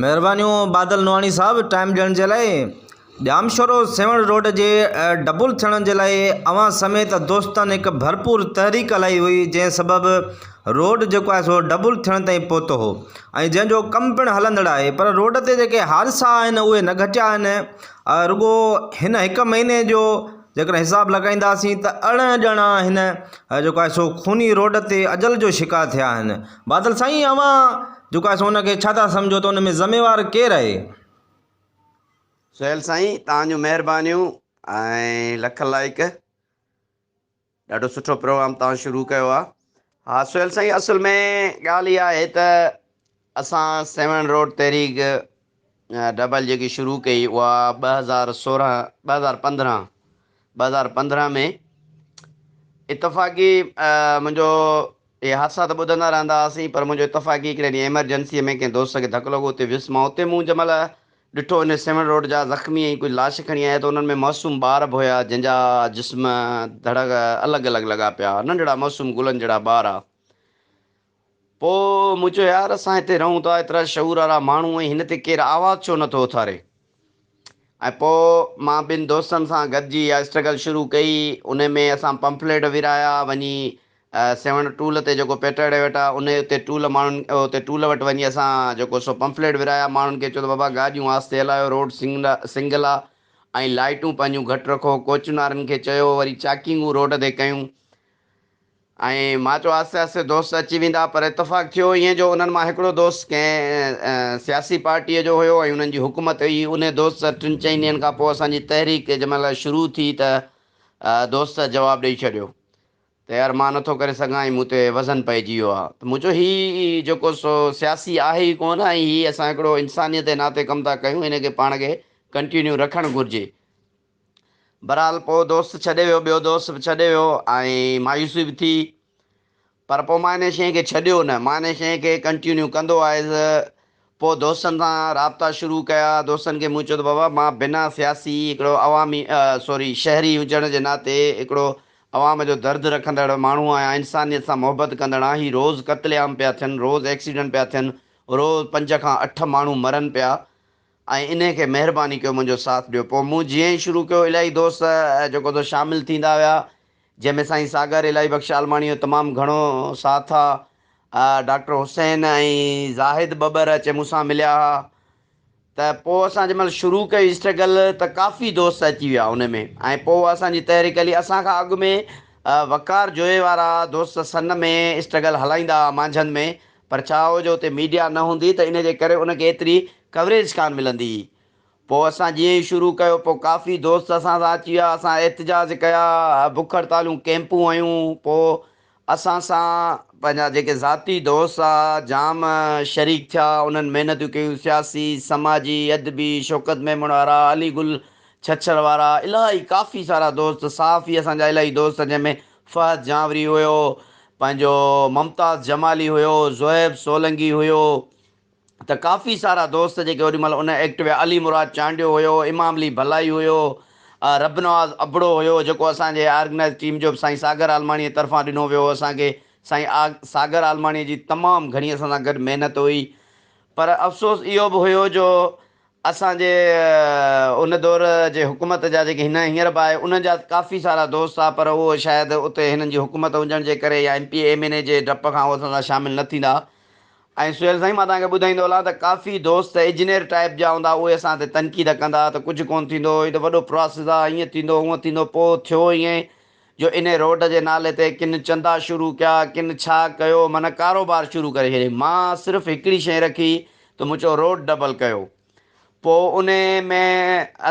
مهربانيون بادل نوحاڻي صاحب ٽائيم ڏيڻ جي لاء ڄامشورو سيوهڻ روڊ جي ڊبل ٿيڻ جي لاء اوهان سميت دوستن هڪ ڀرپور تحريڪ هلائي هئي جنهن سبب روڊ جيڪو آهي سو ڊبل ٿيڻ تائين پهتو هو ۽ جنهن جو ڪم پڻ هلندڙ آهي پر روڊ تي جيڪي حادثا آهن اهي نه گهٽيا آهن رڳو هن هڪ مهيني جو جيڪڏهن حساب لڳائينداسين ته 18 ڄڻا هن جيڪو آهي سو خوني روڊ تي اجل جو شڪار ٿيا آهن بادل سائين اوهان جيڪو آهي سو ان کي ڇا ٿا سمجهو ته ان ۾ ذميوار ڪير آهي؟ سهيل سائين توهان جون مهربانيون ۽ لک لائق ڏاڍو سٺو پروگرام توهان شروع ڪيو آهي ها سهيل سائين اصل ۾ ڳالهه اها آهي ته اسان سيوهڻ روڊ تحريڪ ڊبل جيڪي شروع ڪئي اها 2016 2015 2015 ۾ اتفاقي منهنجو اهي حادثا ته ٻڌندا رهندا هئاسين پر منهنجو اتفاقي هڪڙي ڏينهن ايمرجنسيء ۾ ڪنهن دوست کي ڌڪ لڳو اتي ويس مان اتي مون جنهن مهل ڏٺو انهي سيوهڻ روڊ جا زخمي ۽ ڪجهه لاش کڻي آيا ته انهن ۾ معصوم ٻار به هيا جن جا جسم ڌڙ الڳ الڳ لڳا پيا ها ننڍڙا معصوم گلن جهڙا ٻار ها پوء مون چيو يار اسان هتي رهون ٿا ايترا شعور وارا ماڻهو ۽ هن تي ڪير آواز ڇو نٿو اٿاري ۽ پوء مان ٻن دوستن سان گڏجي اها اسٽرگل شروع ڪئي. انهي ۾ اسان پمفليٽ ورهايا، وڃي سيوهڻ ٽول تي جيڪو پيٽرڙي وٽ آهي انهي اتي ٽول ماڻهن اتي ٽول وٽ وڃي اسان جيڪو سو پمفليٽ ورهايا، ماڻهن کي چيو ته بابا گاڏيون آهستي هلايو، روڊ سنگل آهي ۽ لائيٽون پنهنجون گهٽ رکو، ڪوچن وارن کي چيو وري چاڪنگون روڊ تي ڪيون. ۽ مان چيو آهستي آهستي دوست اچي ويندا پر اتفاق ٿيو ائين جو انهن مان هڪڙو دوست ڪنهن سياسي پارٽيء جو هيو ۽ انهن جي حڪومت هئي انهي دوست ٽن چئن ڏينهن کان پوء اسان جي تحريڪ جنهن مهل شروع ٿي ته دوست جواب ڏئي ڇڏيو ته يار مان نٿو ڪري سگهان ۽ مون تي وزن پئجي ويو آهي ته مون چيو هي جيڪو سو سياسي آهي ئي ڪونه ۽ هي اسان هڪڙو انسانيت جي ناتي ڪم ٿا ڪيون هن کي پاڻ کي ڪنٽينيو رکڻ گهرجي. بھرحال پوء دوست ڇڏي ويو، ٻيو دوست به ڇڏي ويو ۽ مايوسي به ٿي پر پوء مان ان شيء کي ڇڏيو نه، مان ان شيء کي ڪنٽينيو ڪندو آيس. پوء دوستن سان رابطا شروع ڪيا، دوستن کي مون چيو ته بابا مان بنا سياسي هڪڙو عوامي سوري شهري هجڻ جي ناتي هڪڙو عوام جو درد رکندڙ ماڻهو آهيان، انسانيت سان محبت ڪندڙ آهيان، هي روز قتل عام پيا ٿين، روز ايڪسيڊنٽ پيا ٿين، روز پنج کان اٺ ماڻهو مرن پيا، ۽ انهي کي مهرباني ڪيو منهنجو ساٿ ڏيو. پوء مون جيئن ئي شروع ڪيو الاهي دوست جيڪو سو شامل ٿيندا ويا جنهن ۾ سائين ساگر الاهي بخش عالماڻي جو تمام گهڻو ساٿ آ، ڊاڪٽر حسين ۽ زاهد ٻٻر اچي مون سان مليا ها ته پوء اسان جنهن مهل شروع ڪئي اسٽرگل ته ڪافي دوست اچي ويا ان ۾ ۽ پوء اسان جي تحريڪ هلي اسان کان اڳ ۾ وقار جويي وارا دوست سن ۾ اسٽرگل هلائيندا ها مانجهند ۾ پر ڇا هو جو اتي ميڊيا نه هوندي ته ان جي ڪري ان کي ايتري ڪوريج ڪانه ملندي هئي. پوء اسان جيئن ئي شروع ڪيو پوء ڪافي دوست اسان سان اچي ويا، اسان احتجاج ڪيا، بک هڙتالون ڪئمپون هنيون، پوء اسان سان پنهنجا جيڪي ذاتي دوست ها جام شريڪ ٿيا، انهن محنتون ڪيون، سياسي، سماجي، ادبي، شوڪت ميمڻ وارا، علي گل ڇڇر وارا، الاهي ڪافي سارا دوست، صحافي اسان جا الاهي دوست جنهن ۾ فهد جانوري هيو، پنهنجو ممتاز جمالي هيو، زوهيب سولنگي هيو ته ڪافي سارا دوست جيڪي اوڏي مهل ان ايڪٽ ويا، علي مراد چانڊيو هيو، امام علي ڀلائي هيو، ربنواز ابڙو هيو جيڪو اسان جي آرگنائيز ٽيم جو به سائين ساگر عالماڻيء طرفان ڏنو ويو هو اسان کي سائين ساگر عالماڻيء جي تمام گهڻي اسان سان گڏ محنت هئي پر افسوس اهو به هيو جو اسان جي ان دور جي حڪومت جا جيڪي هن هينئر به آهي انهن جا ڪافي سارا دوست ها پر اهو شايد اتي هنن جي حڪومت هجڻ جي ڪري يا M P A M N A جي ڊپ کان اهو اسان سان شامل نه ٿيندا ۽ سهيل سائين مان توهان کي ٻڌائيندو هلان ته ڪافي دوست اجنيئر ٽائيپ جا هوندا اهي اسان تي تنقيد ڪندا ته ڪجهه ڪونه ٿيندو هي ته وڏو پراسز آهي ائين ٿيندو هونئن ٿيندو پوء ٿيو ائين جو انهي روڊ جي نالي تي ڪن چندا شروع ڪيا ڪن ڇا ڪيو معنيٰ ڪاروبار شروع ڪري ڇڏيائين مان صرف هڪڙي شيء رکي ته مون چيو روڊ ڊبل ڪيو. پوء انهي ۾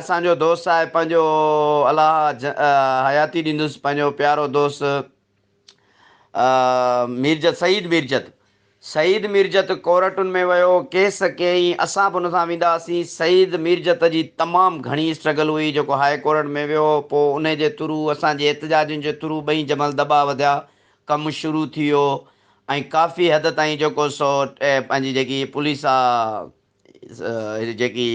اسان جو دوست آهي پنهنجو الله حياتي ڏيندس پنهنجو پيارو دوست ميرجت سعيد ميرجت سعيد ميرجت ڪورٽن ۾ ويو ڪيس ڪيائين اسان به ان سان ويندا هئاسين سعيد ميرجت جي تمام گهڻي اسٽرگل هئي جيڪو هاء ڪورٽ ۾ ويو پوء انهي جي ٿرو اسان جي احتجاجين جي ٿرو ٻئي جمل دٻا وڌيا ڪم شروع ٿي ويو ۽ ڪافي حد تائين جيڪو سو پنهنجي جيڪي پوليس آ جيڪي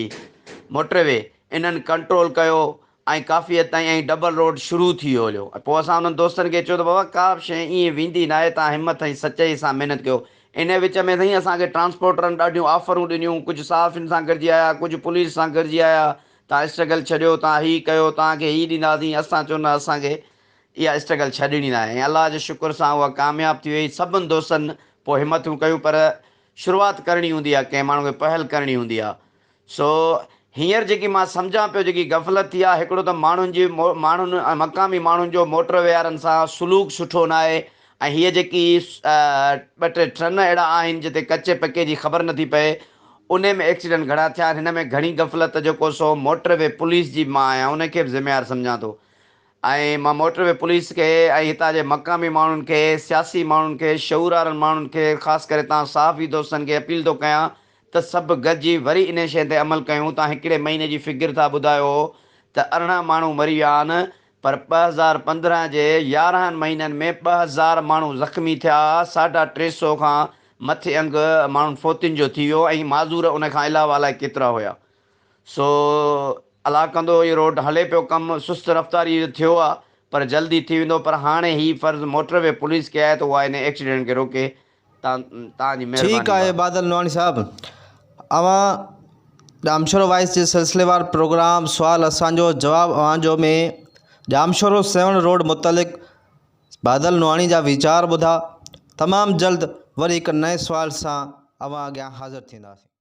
موٽر وي انهن ڪنٽرول ڪيو ۽ ڪافي حد تائين ۽ ڊبل روڊ شروع ٿي ويو هليو ۽ پوء اسان انهن دوستن کي چيو ته بابا ڪا به شيء ائين ويندي ناهي توهان همٿ ۽ سچائي سان محنت ڪيو. ان وچ ۾ سائين اسان کي ٽرانسپورٽرن ڏاڍيون آفرون ڏنيون، ڪجهه صحافين سان گڏجي آيا، ڪجهه پوليس سان گڏجي آيا، توهان اسٽرگل ڇڏيو، توهان هي ڪيو، توهان کي هي ڏينداسين، اسان چيو نه اسان کي اها اسٽرگل ڇڏڻي ناهي ۽ الله جي شڪر سان اها ڪامياب ٿي وئي، سڀن دوستن پوء همٿون ڪيون پر شروعات ڪرڻي هوندي آهي، ڪنهن ماڻهو کي پهل ڪرڻي هوندي آهي. سو هينئر جيڪي مان سمجهان پيو جيڪي غفلت ٿي آهي هڪڙو ته ماڻهن جي ماڻهن ۽ مقامي ماڻهن جو موٽر وي وارن سان سلوڪ سٺو ناهي ۽ هيء جيڪي ٻه ٽي ٽرن اهڙا آهن جتي ڪچي پڪي جي خبر نٿي پئي انهي ۾ ايڪسيڊنٽ گهڻا ٿيا آهن هن ۾ گهڻي غفلت جيڪو سو موٽر وي پوليس جي به مان آهيان انهي کي به ذميوار سمجهان ٿو ۽ مان موٽر وي پوليس کي ۽ هتان جي مقامي ماڻهن کي سياسي ماڻهن کي شعور وارن ماڻهن کي خاص ڪري توهان صحافي دوستن کي اپيل ٿو ڪيان ته سڀ گڏجي وري انهي شيء تي عمل ڪيون توهان هڪڙي مهيني جي فگر ٿا ٻڌايو ته 18 ماڻهو مري ويا آهن پر 2015 جي 11 مهينن ۾ 2000 ماڻهو زخمي ٿيا ساڍا ٽي سو کان مٿي انگ ماڻهن فوتين جو ٿي ويو ۽ معذور ان کان علاوه الائي ڪيترا هيا سو الله ڪندو اهو روڊ هلي پيو ڪم سست رفتاري جو ٿيو آ پر جلدي ٿي ويندو پر هاڻي هي فرض موٽر وي پوليس کي آهي ته اها ان ايڪسيڊنٽ کي روڪي تان تان جي ٺيڪ مهرباني آهي ڀاء. بادل نوحاڻي صاحب اوهان ڄامشورو وائس جي سلسليوار پروگرام سوال اسان جو جواب اوهان جو ۾ ڄامشورو سيوهڻ روڊ متعلق بادل نوحاڻي جا ويچار ٻڌا تمام جلد وري هڪ نئين سوال سان اوهان اڳيان حاضر ٿينداسين.